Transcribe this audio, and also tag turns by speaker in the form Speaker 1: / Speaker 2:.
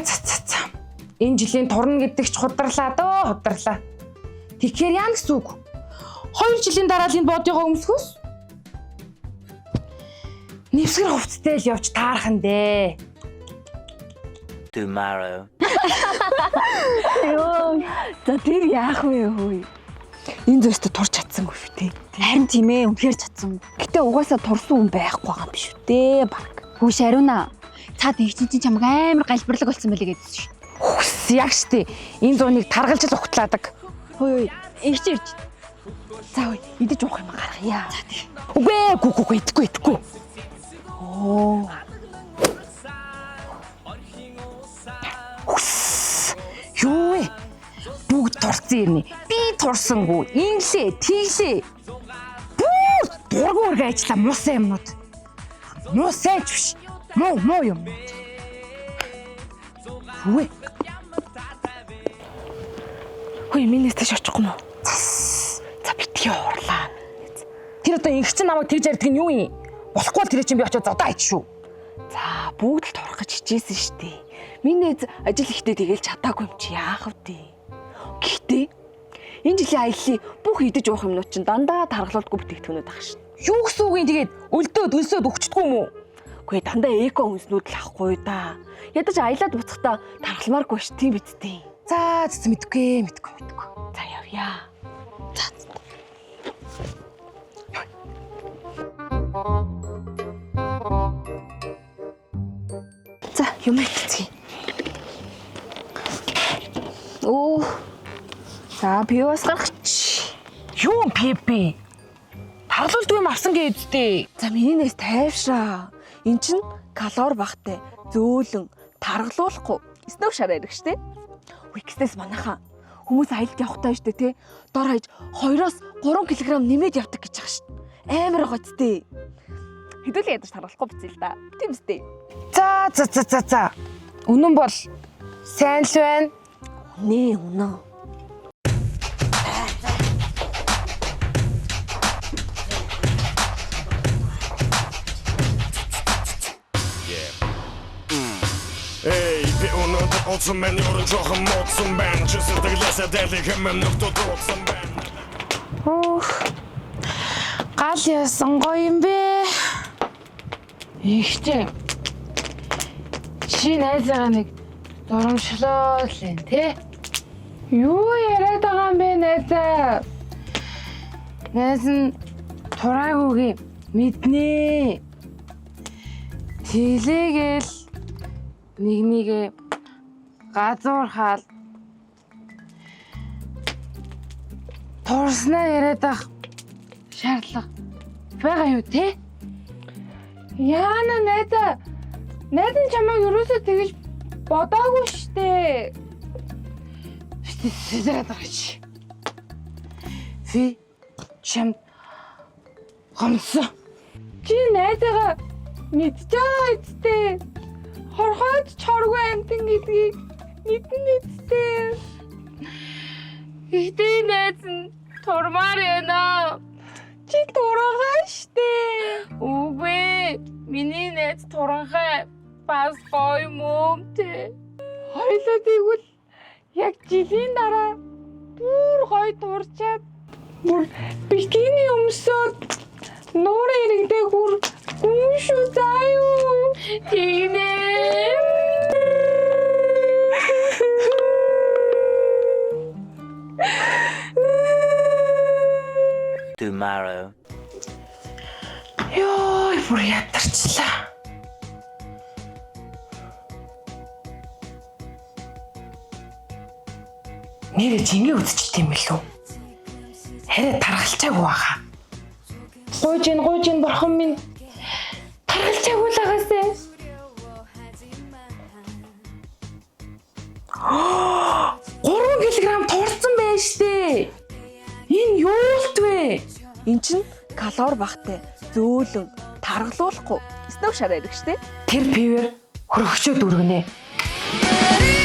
Speaker 1: За за за. Энэ жилийн турна гэдэг ч хударлаа дөө хударлаа. Тэгэхээр яа гэсэн үг? 2 жилийн дараа л энэ бодигоо өмсөхөөс нэвсгэр хувцтай л явж таархан дээ.
Speaker 2: Tomorrow.
Speaker 3: Йоо. За тэр яах вэ хөөе? Энэ зөөстө турч чадсангүй шүү дээ.
Speaker 4: Харин тийм ээ, үнэхээр чадсан.
Speaker 3: Гэтэ угаасаа турсан хүн байхгүй байгаа юм биш үү дээ баг.
Speaker 4: Хүүш Ариуна. Цаад их чинь чамаг амар галбирлаг болсон байлээ гэдсэн шүү.
Speaker 1: Хүс яг штэ. Энэ зууныг таргалж л ухтлаадаг.
Speaker 3: Хөөе.
Speaker 4: Их чи ирж.
Speaker 3: За хөөе, идэж уух юм гаргая. За тий.
Speaker 1: Үгүй ээ, гү гү гү идэхгүй идэхгүй.
Speaker 3: Оо.
Speaker 1: Хүс. Юу вэ? Бүгд турсан юм. Би турсангүй. Инглээ, тэглээ. Бүр дургу өргө ажиллаа муусан юмнууд. Муусай ч биш. Муу муу юмнууд. Юу вэ?
Speaker 3: Хөөе, минийс тийш очихгүй мүү? За битгий уурлаа.
Speaker 1: Тэр одоо инх чинь намайг тэгж ярьдаг нь юу юм? Болохгүй л тэр чинь би очиод зодоо айч шүү.
Speaker 3: За бүгд л турах гэж хичээсэн шүү дээ. Миний эз ажил ихтэй тэгэл чадаагүй юм чи яах вэ? Гэхдээ энэ жилийн аяллаа бүх идэж уух юмнууд чинь дандаа таргалуулдаггүй бүтээгдэхүүнүүд ах шүү.
Speaker 1: Юу гэсэн үг юм тэгээд өлдөөд өлсөөд өгчдгүү юм уу?
Speaker 3: Үгүй дандаа эко хүнснүүд л ахгүй да. Ядаж аялаад буцахдаа таргалмааргүй ш тийм биз дээ.
Speaker 1: За зү мэдгүй мэдгүй мэдгүй.
Speaker 3: За явъя. За. За юм ицгий. Оо. За пивас гаргач.
Speaker 1: Юу юм пипи? Таргалуулдгүй юм авсан гэдтэй.
Speaker 3: За миний нэс тайвшраа. Эн чин калори багтай, зөөлөн, таргалуулахгүй. Снов шараа ирэх штэ. Үгүй гэснээс манайхаа хүмүүс аялд явахтаа штэ тий. Дор хаяж 2-оос 3 кг нэмээд явдаг гэж байгаа штэ. Амар байгаа ч тий. Хэдүүлээ ядаж таргалахгүй биз л да. Тийм үстэй.
Speaker 1: За за за за за. Үнэн бол сайн л байна.
Speaker 3: Нэ үнэн.
Speaker 5: Эй, би өнөөдөр унтсан байна, ерөн жоохон муудсан байна. Чи сэтгэлээсээ дэлих хэмээн нөхдөө дуудсан байна.
Speaker 1: Өөх. Гал ясан гоё юм бэ. Ихтэй. Чи найзаагаа нэг дурамшлоо л энэ тэ. Юу яриад байгаа юм бэ найзаа? Найз нь тураагүйгээ мэднэ. Тэлээгээл нэг нэгэ газуур хаал турснаа яриад ах шаардлага байгаа юу те? Яана найзаа. Найз нь чамайг ерөөсөө тэгж бодоогүй штэ. Сэзээд байгаа чи. Фи чам гомсон. Чи найзаагаа мэдж байгаа үсттэй. Хорхойд чоргүй амтан гэдгийг мэднэ үсттэй. Гэхдээ найз нь турмаар байна. Чи туранхай штэ. Үгүй. Миний найз туранхай бас гоё мөмтэй. Хоёлаа тэгвэл яг жилийн дараа бүр гоё турчаад бүр бикини өмсөөд нуурын иргэдээ бүр гүн шүү заа юу. Тэгнэ.
Speaker 2: Tomorrow.
Speaker 1: Йой, бүр ядарчлаа. Нэрэ жингээ үзчихсэн юм билүү? Хараа таргалчаагүй байгаа. Гуйж ин гуйж ин бурхан минь. Таргалчаагүй л агаасай. 3 кг турсан байж штэ. Энэ юу л вэ?
Speaker 3: Эн чин калори багтай, зөөлөн, таргалуулахгүй. Снов шараа ирэх штэ.
Speaker 1: Тэр пивэр хөрөгчөө дүргэнэ.
Speaker 5: Эй,